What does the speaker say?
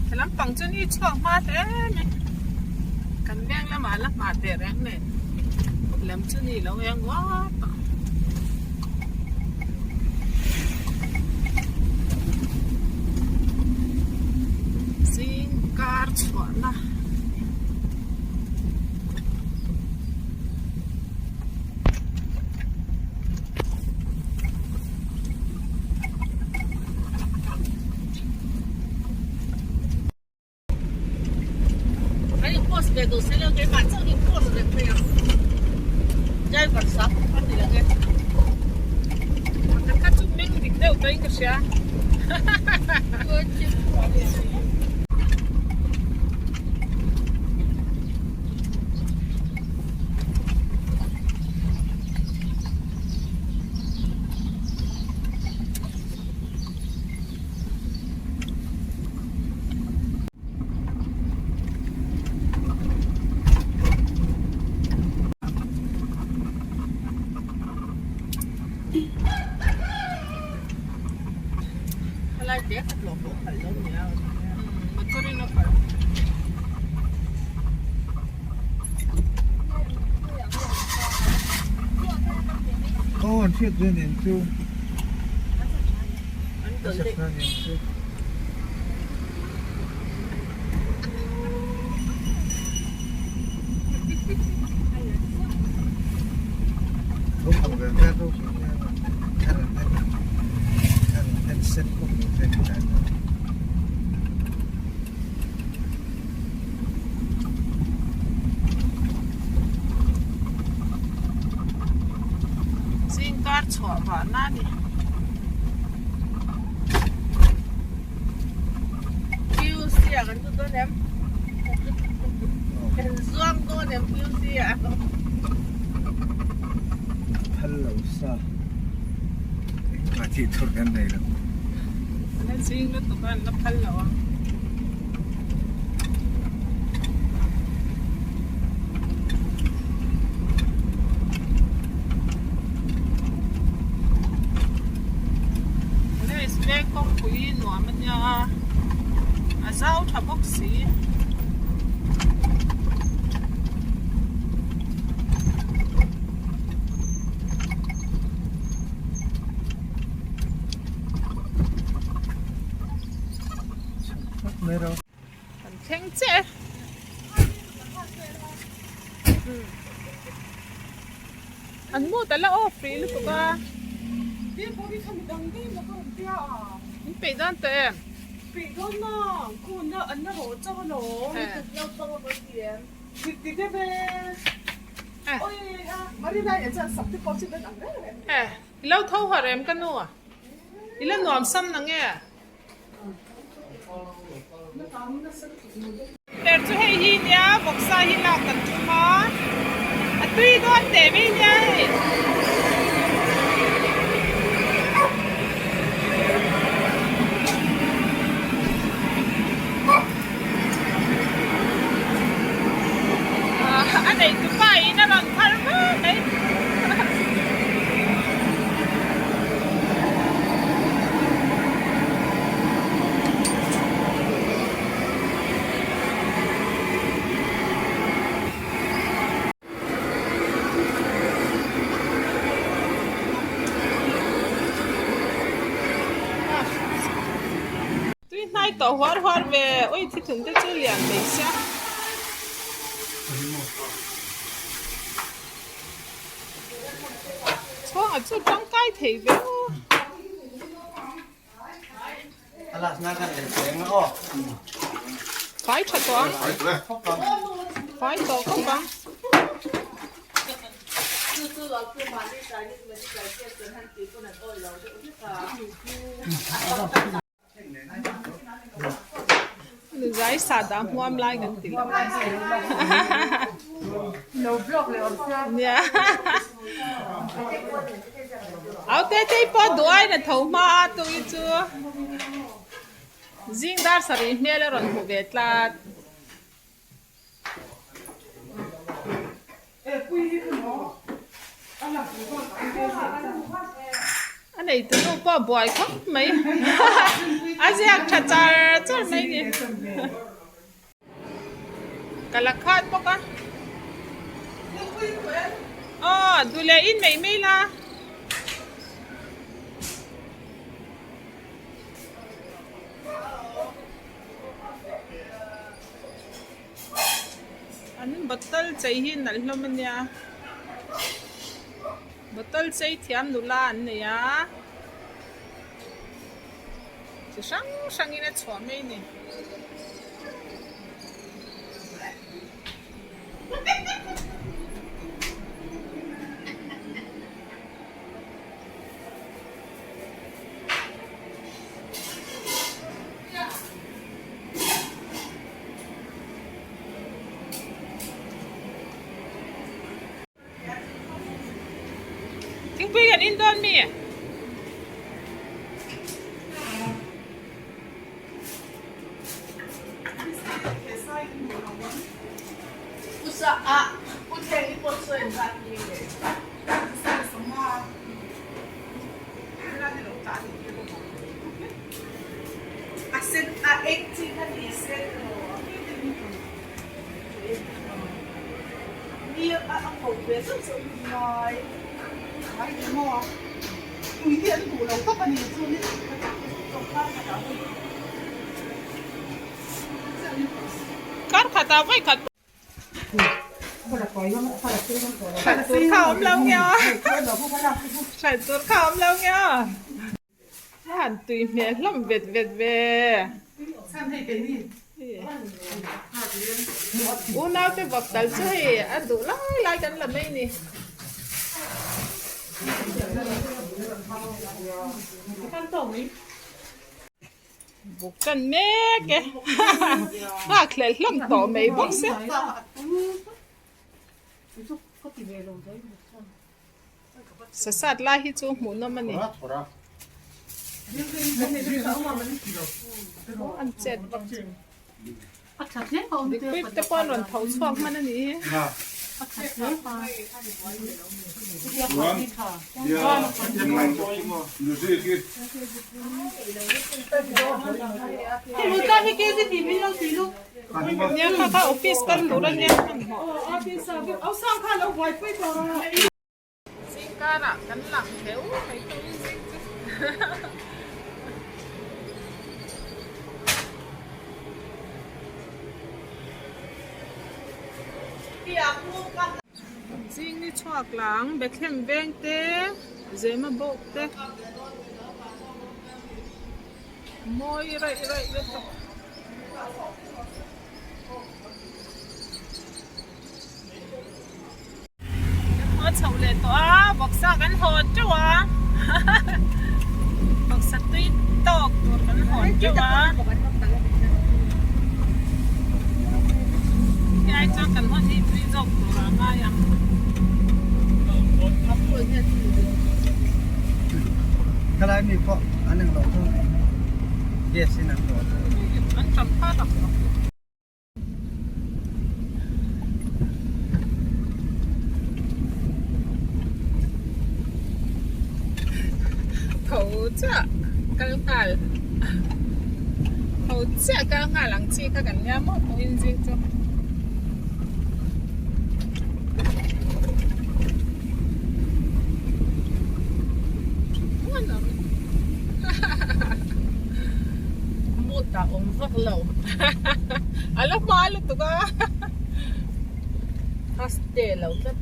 He lampang chu ni chhuak hma hle mai. Kan veng lamah la hma teh reng nen lam chu ni lo eng uap a. Zing kar chhuahna. Pakhat kha chu meng dik deuh tawhin ka hria. Zingkar chhuah vahna a ni. PUC ah kan lut dawn em? Kan zuang dawn em PUC ah? Phal lo sa. Engmah tih tur kan nei lo. An la zing lutuk a, an la phal lo a. Police veng kawngpui nuam a nia a, a zau tha bawk si. Kan thleng chiah e. An mood a la off rih lutuk a. In peih dawn tawh em? I lo tho harh em ka nu? I la nuam sam na nge? Ter chu hei hi nia vawksa hi lak kan tum a, a tui dawn teh mai nia hei. A nei tu pa in a rawn phar va mai. Tui hnai tawh huar huar ve ui thithun te chu lian mai sia. Chhawngah chu tangkai thei ve aw. Fai tha tawh ang. Fai tawh khawp ang. Zai sahdah hmuam lai kan ti lo. Nia. Au te te pawh duh aiin a tho hma a tui chu zing dar sarih hmel a rawn hmu ve tlat. A nei tu nu pawh a buai khawp mai a ziak tha char char. ber mai ni. Ka la khat bawk a. Aw duh leh in mai mai la. An bottle chei hi nalh hlawm a nia bottle chei thiam nula an nei a chi hrang hrang in a chhuah mai a ni. Thingpui kan in dawn mi? Kar khatah vawi khat Hran tur kha awm lo nge aw Hran tur kha awm lo nge aw A han tui hmel hlawm vet vet ve. Unau te vak tal chu hei a duh lai lai kan la mai ni. Buk tan mek e nghak hlelh hlawm tawh mai bawk se. Sasat lai hi chu hmuh nawm a ni. An chet vak chu. Dikpuip te pawh an rawn tho chhuak hman a nih hi. Nia kha kha office kal tur a nia hmanhmawh. Zingkarah kan lang theu mai tawh in zing chu. Zing ni chhuak lang Bethlehem veng te Zema bawk te mawi raih raih vek a. Kan haw chhoh leh tawh a, vawksa kan hawn teuh a, vawksa tui tawk tur kan hawn teuh a, hei ai chuan kan hawn hi tui zawk tur a ngai ang. Khalai mi pawh an englo thung gas in an luah thung. An tam phak ang. Tho chiah kal nghal tho chiah kal nghal ang chi kha kan nia maw pawhin zing chu. Mood ah awm vak lo a la hma lutuk a a stay lo tlat.